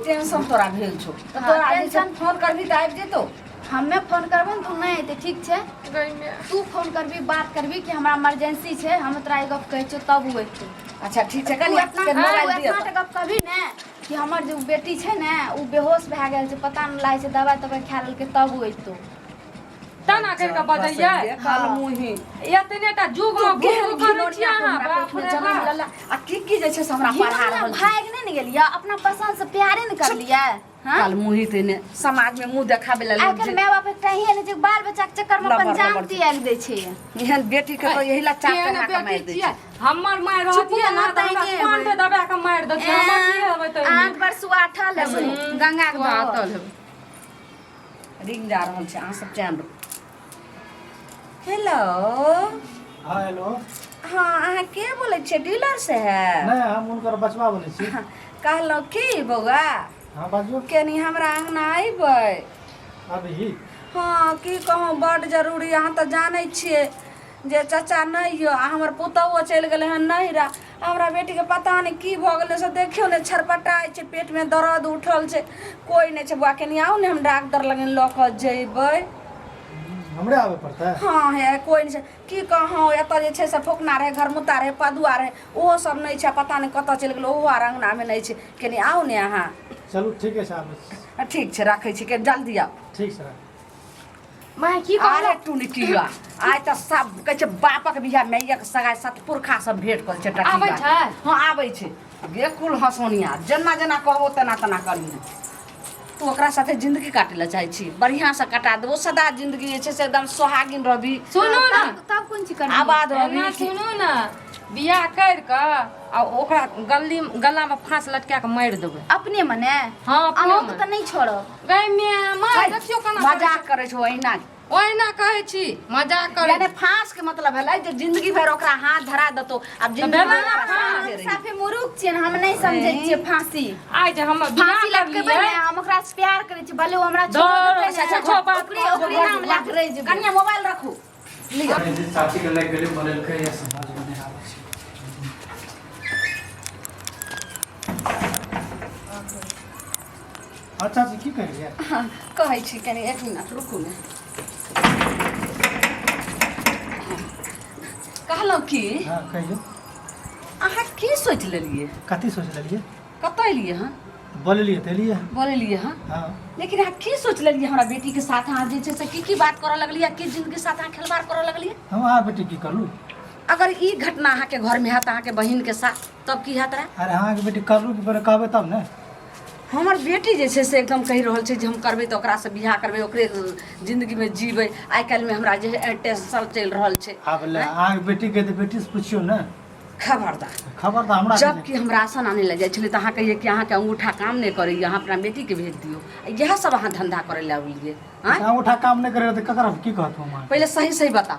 Tension तोरा भेल छौ तऽ हाँ, तोरा जे छै टेंशन- फोन करबही तऽ आबि जेतौ। हमे फोन करबो ने तऽ नहि एतै, ठीक छै? गई में तू फोन करबी, बात करबी कि हमरा इमरजेंसी छै, हम तोरा ई गप कहै छियौ, तब ओ एतै। अच्छा ठीक छै, तू कनि एतना के मोबाइल तू दिअ। एतना टा गप कहबी ने कि हमर जे उ बेटी छै ने, ओ बेहोश भए गेल छै, पता नहि लागै छै, दवाइ तवाइ खा लेलकै, तब ओ एतौ। तना करि कऽ बजैयै। काल मुही एतने टा जुग मे केहन घूर करै छियै घिनौनिया अहाँ, हमरा बाप पेटमे रे जनम बाप। लेला आ की की जे छै से हमरा पढ़ा घिनौनिया रहल छै। भागि नहि ने गेलियै, अपना पसंद से प्यारे ने करलियै। हाँ? काल मुही तेने समाज में मुंह देखाबे ला आइ लोग काल्हि जे माय बाप एकटा एहन छै, बाल बच्चा के चक्कर मे अपन लबर जान लबर त्याग दै छै। एहन बेटी के तो यही ला चाप केहन चढ़ा के बेटी मारि दै छियै? छै। हमर माय चुपू रहतियै ना, ने तऽ हमरा तहिने कान पे दबा कऽ मारि देतियै। हमर की हेबै तऽ आठ बार सुआठल हेबै, गंगा के सुआतल हेबै। रिंग जा रहल छै, अहाँ सब चैन रहू। हेलो। हाँ हेलो। हाँ, अहाँ के बोलै छियै? डीलर से है? नहीं, हम हुनकर बचवा बोलै छी। कहलहुँ की बौआ। हाँ बाजू। कनी हमरा अङ्गना अयबै? अभी? हाँ, की कहूँ, बड्ड जरूरी। अहाँ तऽ जानै छियै जे चाचा नहि यऽ आ हमर पुतहुओ चलि गेलै हन नैहरा। हमरा बेटीके पता नहि की भऽ गेलै से, देखियौ ने, छरपटाइ छै, पेटमे दर्द उठल छै। कोइ नहि छै बौआ, कनी आउ ने, हम डाक्टर लगन लऽ कऽ जेबै। हमरे आबे पड़तै? हाँ हे, कोइ नहि छै, की कहूँ। एतऽ जे छै से फुकना रहै, घरमुत्ता रहै, पदुआ रहै, ओहो सब नहि छै, पता नहि कतऽ चलि गेलै। ओहो आर अङ्गनामे नहि छै। कनी आउ ने अहाँ। चलू ठीके छै, आबै छी। ठीक छै, राखै छी, कनी जल्दी आउ। ठीक छै। माय की अरे कहलक? टुनकिया, आइ तऽ सब कहै छै बापक बियाह मैयाक सगाइ, सत पुरखा सब भेंट करै छै। टटिया। आबै छै? हँ आबै छै। गे कुल हँसोनिया, जेना जेना कहबो तेना तेना करिहे। तू ओकरा साथे जिंदगी काटै लए चाहै छी? बढ़िआँसँ कटा देबो, सदा जिंदगी जे छै से एकदम सोहागिन रहबी। सुनू ने। तब कोन चीज करबी? आबाद रहबी। एना सुनू ने, बियाह करि कऽ आ ओकरा गली गलामे फाँस लटका कऽ मारि देबै। अपने मने? हाँ, अपने अहूँके मने। तऽ नहि छोड़ब। गै माय, माय देखियौ केना करै मजाक करै छौ अहिना। छै। ओहिना कहै छी, मजाक करै। यानी फांस के मतलब भेलै जे जिंदगी भरि ओकरा हाथ धरा देतौ, आब जिंदगी भेलै भरि ने ओकरा फांस। साथे रही। साफे मूर्ख छियै, हम नहि समझै छियै फांसी। आइ जे हम बियाह फांसी लटकेबै करलियै ने, हम ओकरा से प्यार करै छी, भले ओ हमरा छोड़ दौड़, देतै अच्छा, ने, अच्छा, बात ओकरे ओकरे नाम लए कऽ रहि जेबै। कनिया मोबाइल रखू, लिअ। जे चाची के लागि गेलै, बनेलकै या समझ में नहि आबै छै। अच्छा चाची, की कहलियै? कहै छी, कनि एक मिनट रुकू ने। कहलहुँ की, हाँ कहियौ। अहाँ की सोचि लेलियै? कथी सोचि लेलियै? कतऽ एलियै हँ? बोललियै तऽ एलियै। बोललियै हँ? हाँ। लेकिन अहाँ की सोचि लेलियै? हमरा बेटीके साथ अहाँ जे छै से की की बात करऽ लगलियै, की जिनगी साथ अहाँ खेलबाड़ करऽ लगलियै? हम अहाँ बेटी की करलू? अगर ई घटना अहाँके घरमे हैत अहाँके बहिनके साथ, तब की हैत रहे? अरे अहाँके बेटी करलू कि पहिले कहबै तब ने। हमर बेटी जे छै से एकदम कहि रहल छै जे हम करबै तऽ ओकरासँ बियाह करबै, ओकरे जिन्दगीमे जीबै। आइ काल्हिमे हमरा जे टेंशन चलि रहल छै। आब ले, अहाँके बेटीके तऽ बेटीसँ पुछियौ ने। खबरदार। खबर तऽ हमरा जब कि हम राशन आनै लए जाइ छलियै तऽ अहाँ कहियै कि अहाँके अंगूठा काम नहि करैए, अहाँ अपना बेटीके भेज दियौ। इएह सब अहाँ धन्धा करै लए अबलियै? आँय, अंगूठा काम नहि करे तऽ ककरा की कहत हम अहाँके? पहिले सही सही बताउ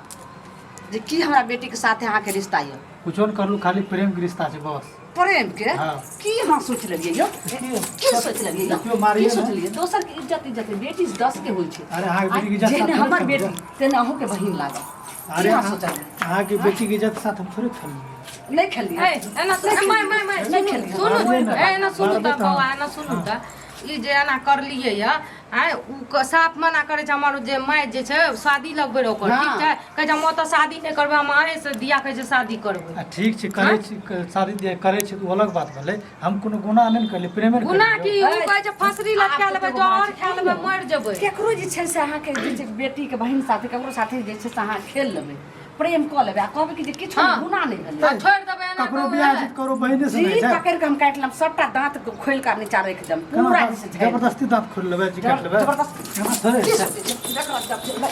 जे की हमरा बेटीके साथे अहाँके रिश्ता यऽ? कुछो नहि करलू, खाली प्रेम के रिश्ता छै बस। प्रेम के? हाँ। की अहाँ सोचि लेलियै यौ? की? की सोचि लेलियै यौ? देखियौ, मारिए की ने। सोचि लेलियै? दोसर के इज्जत इज्जत बेटी 10 के होइ छै। अरे अहाँके बेटी के इज्जत जेहने साथ थोड़े हमर खेलबै। बेटी तेहने अहूँके बहिन लागल। अरे की अहाँ सोचलियै? अहाँके बेटी के इज्जत साथ हम थोड़े खेललियै। नहि खेललियै? ए, एना सुन, माय माय माय, नहि सुनू खेलियै। सुनू। मारबै ने। ए, एना सुनू मारबै तऽ तऽ बौआ, एना सुनू तऽ ई जे एना करलियै यऽ, आँय, उ साफ मना करै छै। हमर जे माय जे छै शादी लगबै रहै ओकर, ठीक छै, कहै छै हम ओतऽ शादी नहि करबै, हम अहें से दिया कहै छै शादी करबै। आ ठीक छै, करै छी, शादी दिया करै छी तऽ ओ अलग बात भेलै। हम कोनो गुनाह नहि ने करलियै, प्रेमे ने गुना करलियै। की? उ कहै छै फसरी लटका लेबै, जहर खा लेबै, मरि जेबै। केकरो जे छै से अहाँके जे छै बेटीके बहिन साथे ककरो साथे जे छै से अहाँ खेल लेबै, प्रेम कऽ लेबै आ कहबै कि जे किछु हाँ। गुना नहि भेलै। आ छोड़ि देबै एना ककरो कहू बियाह हेलै। छै तऽ ककरो बहिने से जी नहि छै। पकड़ि कऽ हम काटि लेब, सबटा दाँत खोलि कऽ नीचा राखि देब केना पूरा दाँत- जे छै झाड़ि। जबरदस्ती दाँत खोलि लेबै जी, काटि लेबै? जबरदस्ती। केना थोड़े की छै? सोचै छै? देखलक जब छै, ले।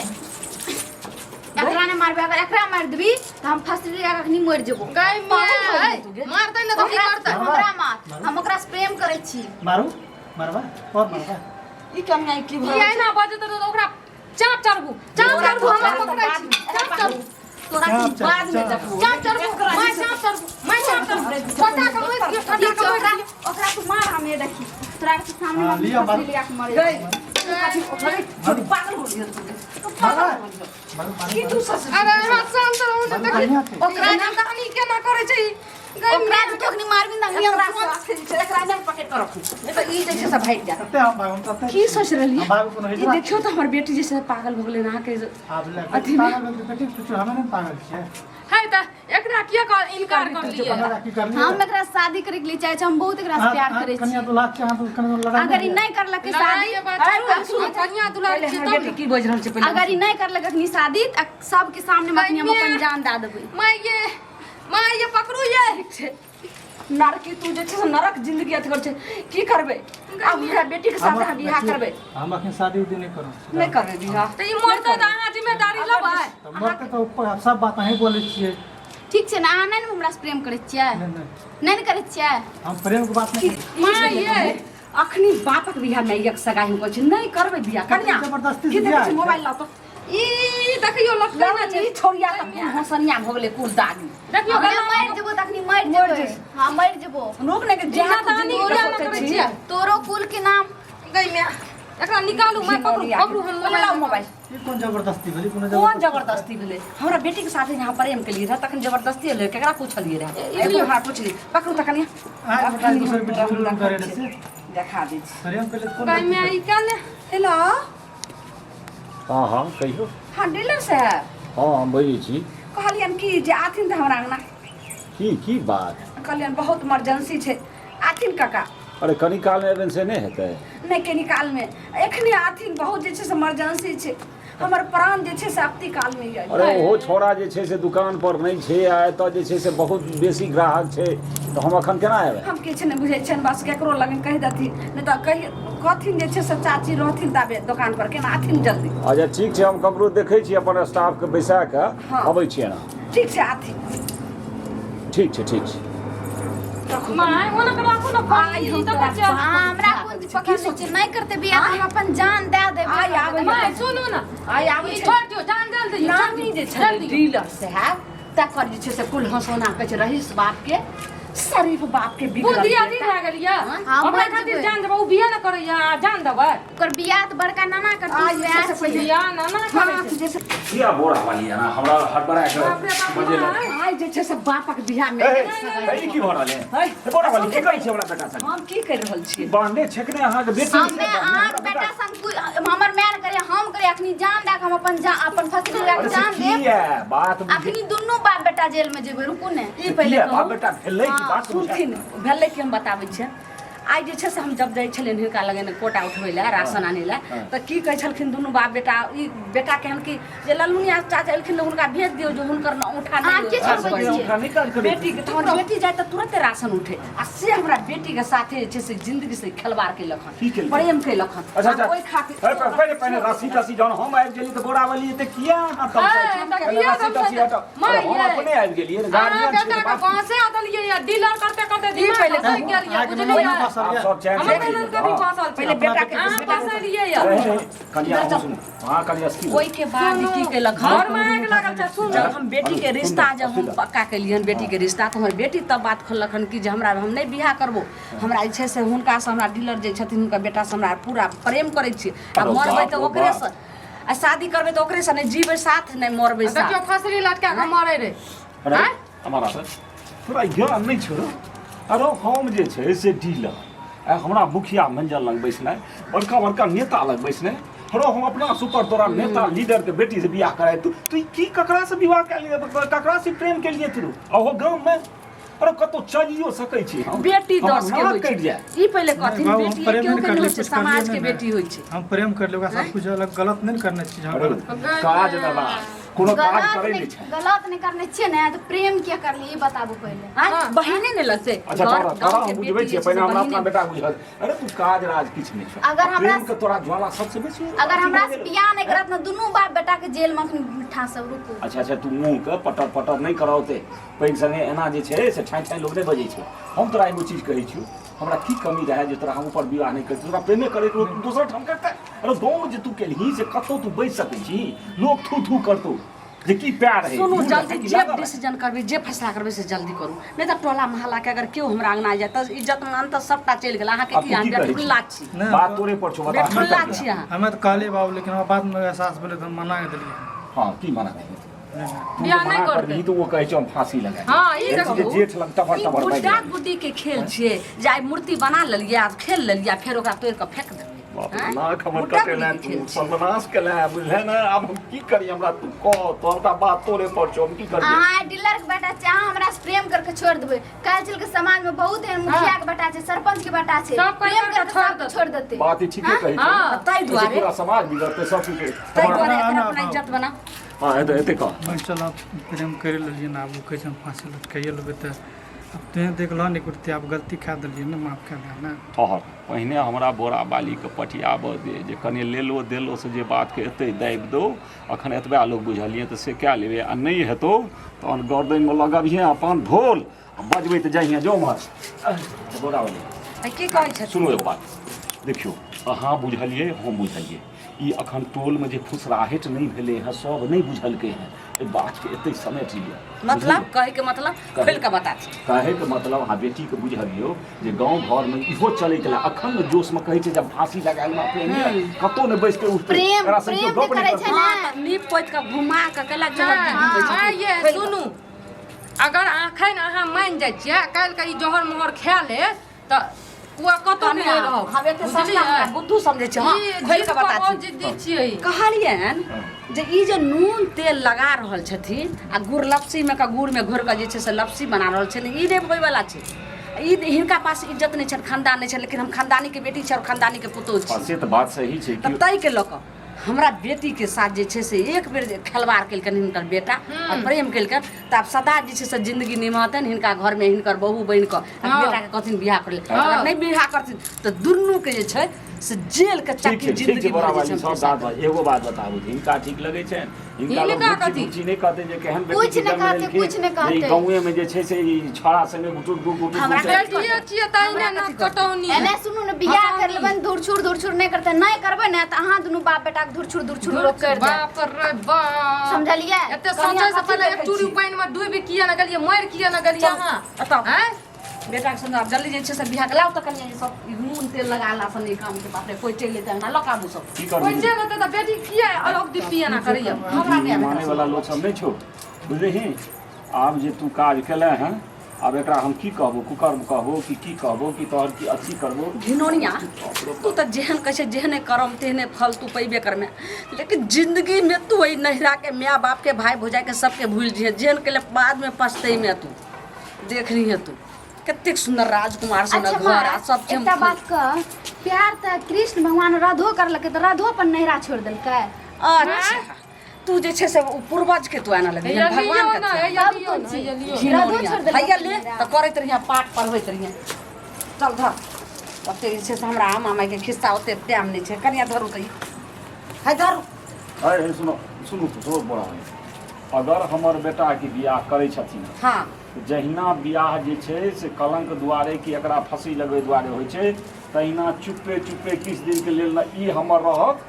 एकरा नहि मारबै, अगर एकरा मारि देबी तऽ हम फसली लगा कऽ अखनी मरि जेबो। गै पागल भऽ माय, गेली तू गे। मारतै ने तऽ की ओकरा करतै? हमरा मार, हम ओकरा से प्रेम करै छी। मारू, मारबा और मारबा। ई कनिया की ई भऽ रहल छै? एना बजैत रहतै तऽ ओकरा चाप चढ़बू, चाप चढ़बू, हमरा पकड़ै छी, चाप चढ़बू। तोरा चाप चढ़, बाद में चाप। देखबो। चाप चढ़बू माय, चाप चढ़बू माय, चाप चढ़बू, ठंडा के मोति दियौ, ठंडा ठीक के छै, मोति ओकरा दियौ। ओकरा तू मार, हमे देखी तोरा के सामने हाँ, हम लिअ, फसली मारू। लिया के मरे। गई, अरे, तू पागल हो गई तू। तू पागल हो गई। मारू, मारू, की तू सस अरे अहाँ शांत रहू ने, मारू, देखी बढ़िआँ छै। ओकरा नाम कहानी केना करै छै ई। ओकरा जे तोखनी मारबी ना एकरा साथे जे छै, एकरा नहि पकड़ि कऽ रखू नहि तऽ ई जे छै से भागि जायत। कते हम भाग हम तते की सोचि रहलियै हम भागू कोनो ई हिजड़ा देखियौ तऽ हमर बेटी जे छै पागल भऽ गेलै अहाँके आब ले अथी मे- पागल भेल तऽ बेटी सोचू हमे नहि पागल छियै। है तऽ एकरा किया इनकार करलियै? हमरा की करलियै? हम एकरा शादी करे के लिए चाहे छी, हम बहुत एकरा से प्यार करे कन्या छी। दुल्हा छियै अहाँ तऽ कन्या लड़ाइ अगर ई नहि करलकै शादी, लड़ाई के बात छोड़ू, सुनू, कन्या दुल्हा पहिले छी हमर तब बेटी ने। की बाजि रहल छै पहिले अगर ई नहि करलक अखनी शादी तऽ सबके सामने मे अखनी हम अपन जान दए देबै। माय ये, माय ये, पकड़ू ये। छै नरकी तू जे छै से नरक जिंदगी अथी करै छै। की करबै आब हमरा बेटी के साथ अहाँ बियाह करबै? हम अखन शादी उदी नहि करब। नहि करबै बियाह? तऽ ई मरतै तऽ अहाँ जिम्मेदारी लेबै? तऽ मरतै तऽ ऊपर सब बात अहीं बोलै छियै। ठीक छै ने, अहाँ नहि ने हमरा से प्रेम करै छियै? नहि नहि नहि ने करै छियै? हम प्रेम के बात नहि करै छी। माय ये, अखनी बापक बियाह में एक सगाई हम कहै छी नहि करबै बियाह कन्या। जबरदस्ती की से देखै बियाह छी होइ छै। मोबाइल लाउ तऽ ई देखियौ लटकै ना छै। ई छोड़िया तऽ कुल हँसनिया भऽ गेलै कुल दागी। देखियौ हमरा गला मरि जेबो तखनी मरि जेबै। हाँ मरि जेबो। लोक ने के जहाँ तू नादानी जिंदगी किया सोचै करै छी छियै? तोरो कुल के नाम गई मैं, एकरा निकालू मैं, पकड़ू पकड़ू हम मोबाइल लाउ मोबाइल। ई कोन जबरदस्ती भेलै? कोनो कोन जबरदस्ती भेलै? हमरा बेटी के साथे यहाँ प्रेम केलियै रहै तखन जबरदस्ती एलै? केकरा पूछलियै रहै? एगो हमरा पूछली पकड़ू तऽ कनिया। अहाँके बेटा दोसर बेटी प्रेम करै रहै से देखा दै छी। प्रेम केले तऽ कोन गई मैं, ई केने? हेलो। हँ हँ कहियौ। हाँ डीलर साहब। हँ हम बजै छी। कहलियनि कि जे आथिन तऽ हमरा अंगना। की की बात? कहलियनि बहुत इमरजेंसी छै, आथिन काका। अरे कनी कालमे एबनि से नहि हेतै? नहि कनी कालमे, एखने आथिन, बहुत जे छै से इमरजेंसी छै, हमर प्राण जे छै से आपती कालमे यऽ। अरे ओहो छौड़ा जे छै से दुकान पर नहि छै आ एतऽ जे छै से बहुत बेसी ग्राहक छै, तऽ हम एखन केना एबै? हम किछु नहि बुझै छियनि, बस केकरो लग कहि देथिन, नहि तऽ कहि कहथिन जे छै से चाची रहथिन ताबे दोकान पर, केना आथिन जल्दी। अच्छा ठीक छै, हम ककरो देखै छी अपन स्टाफके बैसा कऽ हँ। अबै छी एना। ठीक छै आथिन। ठीक छै ठीक छै। माय ओना के राखू ने फोन। आइ हम ई तोरा देखै छियै। हाँ, हमरा कोन चीज पकड़ने छै? नहि करते बियाह तऽ हम अपन जान दए देबै। आइ आबै माय सुनू ने, आइ आबै ई छै। छोड़ि दियौ, जान जल दियौ। नानी जे छलै जल्दी। डीलर साहब तकर जे छै से कुल हँसौना कहै छै रहीस बाप के शरीफ बाप के बिगड़ल बुद्धि अथी बेटा। भए गेल यऽ। हाँ, ओकरा मरि खातिर जेबै। जान देबै? ओ बियाह ने करैया आ जान देबै? ओकर बियाह तऽ बड़का नाना करतै। आइ जे छै से पहिले बियाह ना ना करै हाथ छै। जे छै किया बोरा वाली एना हमरा हड़बड़ा के बाप रे बाप, बजेलक? माय। आइ जे छै से बापक बियाह में ए, ए, ई की भऽ रहल है? है, ए, बोरा वाली की करै छी हमरा बेटा संग? हम की करि रहल छियै? बान्हने छेकने अहाँके बेटी हमे अहाँके बेटा संग हमर माय ने करे हम करे, अखनी जान दए के हम अपन जान अपन फसली लगा अरे के से जान की देब। है बात बुझे- अखनी दुनू बाप बेटा जेल में जेबै, रुकू ने। ई पहिले की है, बाप कहू। बेटा भेलै कि बात बुझा- सुनथिन भेलै कि हम बताबै छियै। आइ जे छै से हम जब जाइ छलियनि हिनका लगन कोटा उठबै लए राशन आनै लए तऽ की कहै छलखिन दुनू बाप बेटा, ई बेटा केहन कि जे ललमुनिया चाचा एलखिन तऽ हुनका भेज दियौ जे हुनकर ने औंठा अहाँ नहि की होय। छोड़बै छियै? औंठा नहि काज करै बेटी के तऽ हमर बेटी जाय तऽ तुरते राशन उठे आ से हमरा बेटी के साथे जे छै से जिंदगी से खेलवाड़ केलक हन, की केलकै? प्रेम केलक हन। अच्छा अच्छा आ ओहि खातिर अरे पहिले पहिले रस्सी तस्सी जहन हम आबि गेलियै तऽ बोरा वाली एते किया अहाँ तमसाइ छी? ए, तऽ पहिले किया रस्सी तस्सी तमसाइ? हटाउ। अरे हम माय यै। अपने आबि गेलियै अहाँ गार्जियन छी बेटा तऽ के बात फांसे देलियै या डीलर करते करते ई दिमाग पहिले फंसि गेल या अहाँके बुझलियै? मम्मी फसल आप यऽ। सब चैन से हमर बहन कभी हँ। फंसल छै। पहिले बेटा के अहाँ फंसलियै या। अरे, कनिया अहूँ सुनू अहाँ कनिया की ओहि के बाद की केलक हन? घर में आगि लागल छै सुनू। जब हम बेटी के रिश्ता जब हम पक्का केलियन बेटी के रिश्ता तऽ हमर बेटी तब बात खोललक हन कि जे हमरा हम नहि बियाह करबो, हमरा जे छै से हुनकासँ हमरा डीलर जे छथिन हुनकर बेटासँ हमरा पूरा प्रेम करै छी आ अरे मरबै बाप तऽ रो ओकरेसँ आ शादी करबै तऽ ओकरेसँ, नहि जीबै साथ नहि मरबै साथ। देखियौ फसरी लटका के मरै रे। अरे आँय? हमारा सर तोरा ज्ञान नहि छौ रौ? अरे हम जे छै से डीलर आ हमरा मुखिया मंजल लग बैसनाइ, बड़का बड़का नेता लग बैसनाइ, हरो हम अपना सुपर तोरा नेता लीडर के बेटी से बियाह कराय तू तू की ककरा से विवाह कए लिए, ककरा से प्रेम के लिए तू अहो गाँव में? अरे कतौ चलियो सकै छी हम बेटी हमर दस के नाक होइ कटि छै जाय। ई पहिले कहथिन बाबू, हम बेटी प्रेम केओ नहि के नहि करलियै, होइ छै, कुछ करलियै समाज के नहि। बेटी होइ छै। हम प्रेम कर ओकरा साथ कुछ अलग गलत नहि करने छी अरे गलत काज दादा कोनो काज गलत करै नहि नहि छै। गलत नहि करने छियै ने तऽ प्रेम किया करलियै ई बताबू पहिले। आँय, बहिने ने लगतै। अच्छा घर- तोरा तोरा गाँव के हम बुझबै बेटी छियै जे छै पहिने से हमरा अपना बहिने बेटा बुझल। अरे तू काज राज किछु नहि छौ अगर हमरा- प्रेम के तोरा ज्वाला सबसे बेसी अगर हमरा से बियाह नहि करत ने दुनू बाप बेटा के जेल में अखन ठासब, रुकू। अच्छा अच्छा तू मुँह के पटर पटर नहि कराओते पैघ संगे एना जे छै से ठाँइ ठाँइ लोक नहि बजै छै। हम तोरा एगो चीज कहै छियौ, हमरा की कमी रहै जे तोरा हम ऊपर विवाह नहि करतै? तोरा प्रेमे करैके रहौ तू दोसर ठाम करतै। अरे गाँवमे जे तू केलही से कतौ तू बजि सकै छी? लोक थू थू करतौ जे की प्यार है। सुनू दूर जल्दी रहै कि जे लागल रहै? डिसीजन करबै जे फैसला करबै से जल्दी करू, नहि तऽ टोला मोहल्ला के अगर केओ हमरा अंगना जाय तऽ इज्जत मान तऽ सबटा चलि गेल अहाँके। आब की तू अहाँ की कहै छी? बेटुल्ला छी? नहि, बात तोरे पर छौ, बता की बेटुल्ला करबै? छी अहाँ। हमे तऽ कहलियै बाबू, लेकिन हमरा बादमे एहसास भेलै तऽ हम मना कऽ देलियै। हाँ की मना देलियै? तू बियाह जे नहि मना करतै। करबिही तऽ ओ कहै छै हम फांसी लगा लेब। हाँ, ई देखै छियै देखू। जेठ लग टबर ई टबर बाजि गुड्डा रहल छै। गुड्डी के खेल छियै जे आइ मूर्ति बना लेलियै आब खेल लेलियै आ फेर ओकरा तोड़ि कऽ फेंक देलियै बाप रे, आँय? नाक हमर गुड्डा कटेला गुड्डी के तू खेल छियै। सर्वनाश केला बुझले ने आब हम की करी हमरा तू कह तोहर बात तोरे पर छौ हम की करियै अहाँ डीलर के बेटा छै अहाँ हमरा से प्रेम करके छोड़ देबै काल्हि चल के समाज में बहुत एहन मुखिया के बेटा छै सरपंच के बेटा छै सब कोइ प्रेम करके करके छोड़ सबके देतै। छोड़ देतै बात ई ठीके कहै छौ हाँ। ताहि दुआरे पूरा समाज बिगड़तै सब किछु ताहि दुआरे ना, एकर ना, अपना ना। इज्जत बना हाँ एते एते कह मैं चल आब प्रेम करि लेलियै ने आब ओ कहै छै हम फाँसी लटकाइए लेबै तऽ आब तोहें देख लह ने कुर्ती आब गलती कए देलियै ने माफ कए दे ने ठहर पहिने हमरा बोरा बालीके पटियाबऽ दे जे कनि लेलो देलोसँ जे बातके एतै दाबि दौ अखन एतबा लोक बुझलियै तऽ से कए लेबै आ नहि हेतौ तहन गर्दनिमे लगबिहे अपन ढोल आ बजबैत जइहे जो उम्हर बोरा बाली आ की कहै छथिन सुनू एगो बात देखियौ अहाँ बुझलियै हम बुझलियै ई अखन टोलमे जे फुसराहटि नहि भेलै हँ सब नहि बुझलकै हँ एहि बातके एतै समेट लिअ मतलब कहैके मतलब खोलि कऽ बता दे कहैके मतलब अहाँ बेटीके बुझबियौ जे गाँव घरमे इहो चलैत रहै अखन ने जोशमे कहै छै जब फाँसी लगायल मे अपने कतौ नहि बैस के उठतै प्रेम- एकरा सबके प्रेम गप जे नहि करै छै करतै। ने। हाँ, तऽ नीप पोति कऽ घुमा कऽ कैला जहर नहि, दीदी आँय ये सुनू अगर अखन अहाँ मानि जाइ छियै काल्हिके ई जहर मोहर खा लेत तऽ ओ कतौ नहि रहब हम एते सस्ता हमरा बुद्धू समझै छै हाँ ई खोलि जिद कऽ पर बता बहुत छी जिद्दी छियै ई। कहलियनि जे ई जे नून तेल लगा रहल छथिन आ गुड़ लपसीमे कऽ गुड़मे घोरि कऽ जे छै से लपसी बना रहल छथिन ई नहि होइवला छै ई हिनका पास इज्जत नहि छनि खानदान नहि छनि लेकिन हम खानदानीके बेटी छी आओर खानदानीके पुतोहु छी हँ, से तऽ बात सही छै तऽ कि ताहिके लऽ कऽ हमरा बेटीके साथ जे छै से एक बेर जे खेलवाड़ केलकनि हिनकर बेटा आओर प्रेम केलकनि तऽ आब सदा जे छै से जिन्दगी निमहतनि हिनका घरमे हिनकर बहु बनि कऽ आ बेटाके कहथिन बियाह करै लए अगर नहि बियाह करथिन तऽ दुनूके जे छै से जेलके ठीक चक्की छै ठीक छै जिन्दगी बड़ा भर जे बाजी छै सब बात भाई एगो बात बताबू हिनका ठीक लगै छनि हिनका लोग हिनका घुची कथी? घुची नहि कहते जे केहन बेटी कुछ के नहि जन्म कहतै, लेलखिन, कुछ नहि जे ई कहतै। गाँवे में जे छै से ई छौड़ा संगे गुटुर गुटुर गुटुर हमरा गुटुर बेटिए छियै तै ने ना कटौनी एने सुनू ने बियाह कर लेबै धुरछुर धुरछुर नहि करतै नहि करबै ने तऽ अहाँ दुनू बाप बेटाके धुरछुर धुरछुर लोक करि देत बाप रे बाप समझलियै एते सोचै से पहिले एक चूड़ी पानि में डूबि किया न गेलियै मरि किया न गेलियै अहाँ एतऽ आँय बेटाके संग आब जल्दी जे छै से बियाह के लाउ तऽ कनिया जे सब ई नून तेल लगा ला से नहि काम के बाप रे कोइ चलि एतै अंगना लऽ कऽ आबू सब की कोइ करबही चलि एतै तऽ बेटी किया अलग दिप्पी एना करैया हमरा नहि आबै माने वाला लोक सब नहि छौ बुझलिही आब जे तू काज केले हैं आब एकरा हम की कहबो कुकर्म कहबो कि की कहबो कि तोहर की अथी करबो घिनौनिया तू तऽ जेहन कहै छै जेहने करम तेहने फल तू पैबे करमे लेकिन जिंदगीमे तू एहि नहिराके माय बापके भाय भौजाइके सबके भूलि जइहे जेहन केले बादमे पछतैमे तू देख लीहे तू कतेक सुंदर राजकुमार सन अच्छा घर माँ आ सब छै एकटा बात कह प्यार तऽ कृष्ण भगवान राधो करलकै तऽ राधो अपन नैहरा छोड़ि देलकै अच्छा तू जे छै से ओ पूर्वज के तू आना लगली हैया भगवान लियौ के ना तू हैया तब लियौ कोन ना चीज? हैया लियौ राधो छोड़ि देलकै हैया ले नैहरा। तऽ करैत रहिहे पाठ पढ़बैत रहिहे चल धर ओते जे छै से हमरा आमा मायके खिस्सा ओते टाइम नहि छै कनिया धरू तऽ ई है धरू अरे हे सुनो सुनू तो सुनो बड़ा अगर हमर बेटा के बियाह करै छथिन हँ जहिना बियाह जे छै से कलंक दुआरे कि एकरा फँसी लगबै दुआरे होइ छै तहिना चुप्पे चुप्पे किछु दिनके लेल ने ई हमर रहत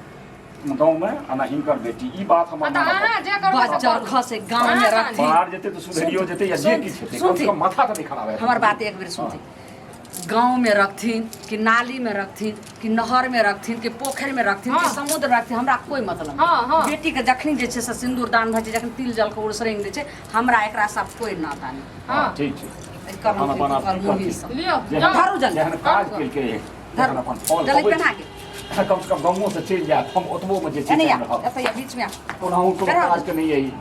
गाँवमे आ ने हिनकर बेटी ई बात हमर तऽ मानऽ पड़त। अहाँ जे करबै से बज्जर करू। खसे गाँवमे रखथिन बाहर जेतै तऽ सुधरियो जेतै या जे किछु हेतै कम से कम माथा तऽ नहि खराब हेतै हमर बात एक बेर सुनथिन गाँवमे रखथिन कि नालीमे रखथिन कि नहरमे रखथिन कि पोखरिमे रखथिन कि हाँ। समुद्र रखथिन हमरा कोइ मतलब हाँ, हाँ। नहि बेटीके जखनी जे छै से सिन्दूर दान भऽ छै जखन तिल जलके उड़सरैंग दै छै हमरा एकरा सब कोइ नाता नहि हाँ, ठीक छै एहि कर्म अपन अपन के आप मुही सब लियौ जेहन जाउ। धरू जल्दी। जेहन काज केलकै तेहन अपन फल जल्दी पबै पेन्हा छै। के कम से कम गाँवो से चलि जायत हम ओतबो मे जे छै एने से आ रहब एतऽ आ बीचमे आ कोनाहु कोनो करा। काज के नहि यही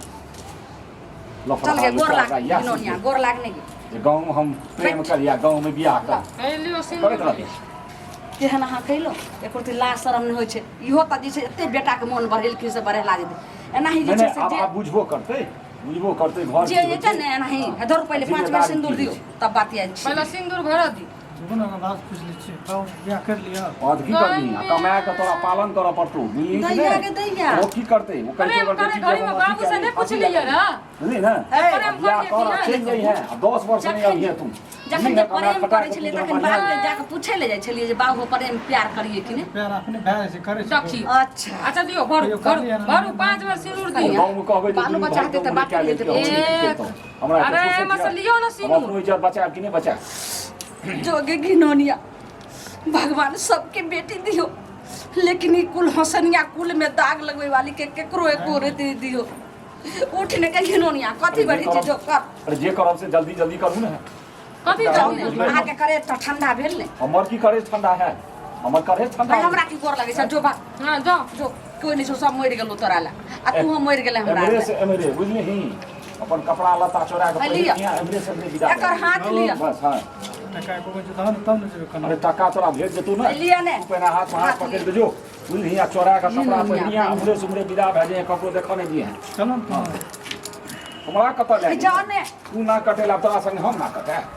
लफड़ा चल गे गोर लुफड़ा लाग इएह घिनौनिया सब गोर लाग नहि गे जे गाँव हम प्रेम करिया गाँव में बियाह कर हे लियौ सिन्दूर करैत रहती केहन अहाँ कयलहुँ एको रत्ती लाज शरम नहि होइ छै इहो तऽ जे छै एते बेटाके मोन बढ़ेलखिन से बढ़ेला जेतै एनाही जे नहि छै नहि से आब जे आब बुझबो करतै बुझबो करतै घर जे की होइ जे छै छै। ने एनाही हाँ। धरू पहिले 5 बेर जिम्मेदारी सिन्दूर की दियौ होइ छै। तब बात आयल छी पहिले सिन्दूर भरऽ दी रुकू ने बात पूछि लै छियै बाबू बियाह करि लिअ हाँ तऽ की करबही आ कमा कऽ तोरा पालन करऽ पड़तौ बुझलिही कि दैया नहि गे दैया ओ की करतै ओ कहै छै प्रेम ओकर करे बेटी घड़ी जे में हम बाबू अथी से कए नहीं लेबै, फाँसी पूछलियै लगा ना बुझलिही ने हे, प्रेम बियाह करियै कर कि आ नहि? चलि जइहे आ 10 वर्ष नहि जखन- अबिहे तू जखन बुझलिही जे ने कमा प्रेम खटा करै कऽ छलियै तू तखन बढ़िआँ बाबूके जाकऽ पूछै लए जाइ छलियै जे बाबू प्रेम प्यार करियै कि नहि प्यार अपने भए जाइ छै करै छै देखी अच्छा अच्छा दियौ भरू कहियो भरू करलियै ना। भरू 5 बेर सिन्दूर दियौ गाँव में कहबै जे बालो दुनू बच्चा भाइ हेतै तऽ गाँवमे बात कए लेतै। लेलकै, हम नहि एक। करितहुँ। हमरा अरे, एते एहिमे फुर्सत से यऽ। लियौ ने हम सिन्दूर। अपनो इज्जत बचायब कि नहि बचायब जोगे घिनौनिया भगवान सबके बेटी दियो लेकिन ई कुल हसनिया कुल में दाग लगवे वाली के केकरो एको रेती दियो उठ ने के घिनौनिया कथी बड़ी चीज जो कर। अरे जे करब से जल्दी जल्दी करू ने। कथी जाउ जल्दी? ने, अहाँके करे तऽ ठंडा भेल ने। हमर की करे ठंडा है, हमर करे ठंडा। भाई हमरा की गोर लगै छै, जो बात। हाँ जाओ। जो कोई नहीं छौ, सब मरि गेलौ तोरा ला आ तू मरि गेलै हमरा एमरे ला। से एमरे बुझलिही, अपन कपड़ा लत्ता चोरा के है लिअ। पहिर एमरे से एमरे विदा एकर कर। हाथ लिअ। बस हाँ। टका एको गो दहो ने तब ने जेबै कना। अरे टका तोरा भेज देतौ ने। लिअ ने। तू पहिने हाथ में हाथ हाथ पकड़ के जो बुझलिही, आ चोरा के कपड़ा लिअ, पहिनिया उमरे से उमरे विदा भए जाइए, ककरो देखऽ नहि दिहे। चलो ने। हमरा कतऽ लए जाओ ने। तू ना कटेला तोरा संगे हम ना कटे।